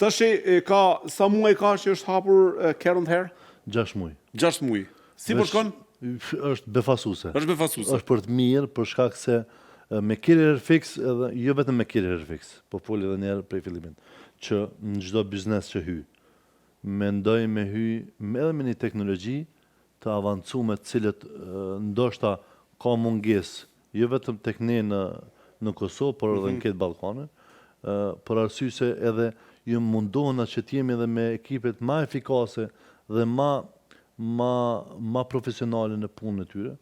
Tashi ka sa muaj ka që është hapur Care and Hair? 6 muaj. 6 muaj. Si po shkon? Është befasuese. Është befasuese. Është për të mirë për shkak se me Keri Hair Fix edhe jo vetëm me Keri Hair Fix, po fol edhe një herë prej fillimit, që në çdo biznes që hy, mendoj me hy edhe me një teknologji të avancume të cilët ndoshta ka mungesë jo vetëm tek ne në në Kosovë, por edhe në këtë Ballkanin, për arsye se edhe ju mundohena që të jemi edhe me ekipet ma efikase dhe ma ma ma profesionale në punën e tyre.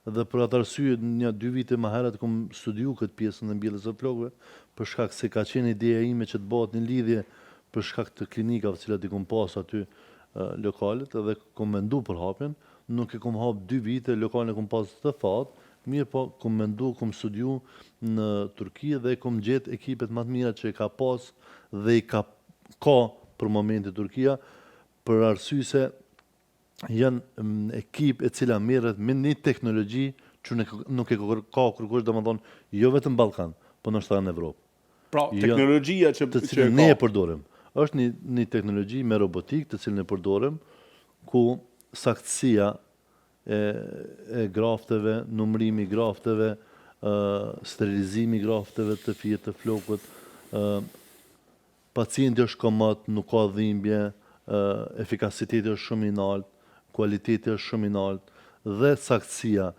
Dhe për atë arsye një dy vite më herët kom studiu këtë pjesën e mbjelljes së flokëve, për shkak se ka qenë ideja ime që të bëhet një lidhje për shkak të klinikave të cilat i kom pas aty lokalet edhe kom mendu për hapjen, nuk e kom hap dy vite, lokalin e kom pas të thatë, mirëpo kom mendu, kom studiu në Turki dhe kom gjetë ekipet ma të mira që i ka pas dhe i ka ka për momentin Turkia, për arsye se janë ekip e cila merret me një teknologji që nuk e ka kërkush, domethënë, jo vetëm Ballkan, po ndoshta edhe në Evropë. Pra, teknologjia që të cilën ne e përdorim. Është një një teknologji me robotikë të cilën e përdorim, ku saktësia e e grafteve, numërimi i grafteve, ë sterilizimi i grafteve të fijet të flokut, ë pacienti është komod, nuk ka dhimbje, ë efikasiteti është shumë i lartë, kualiteti është shumë i lartë dhe saktësia.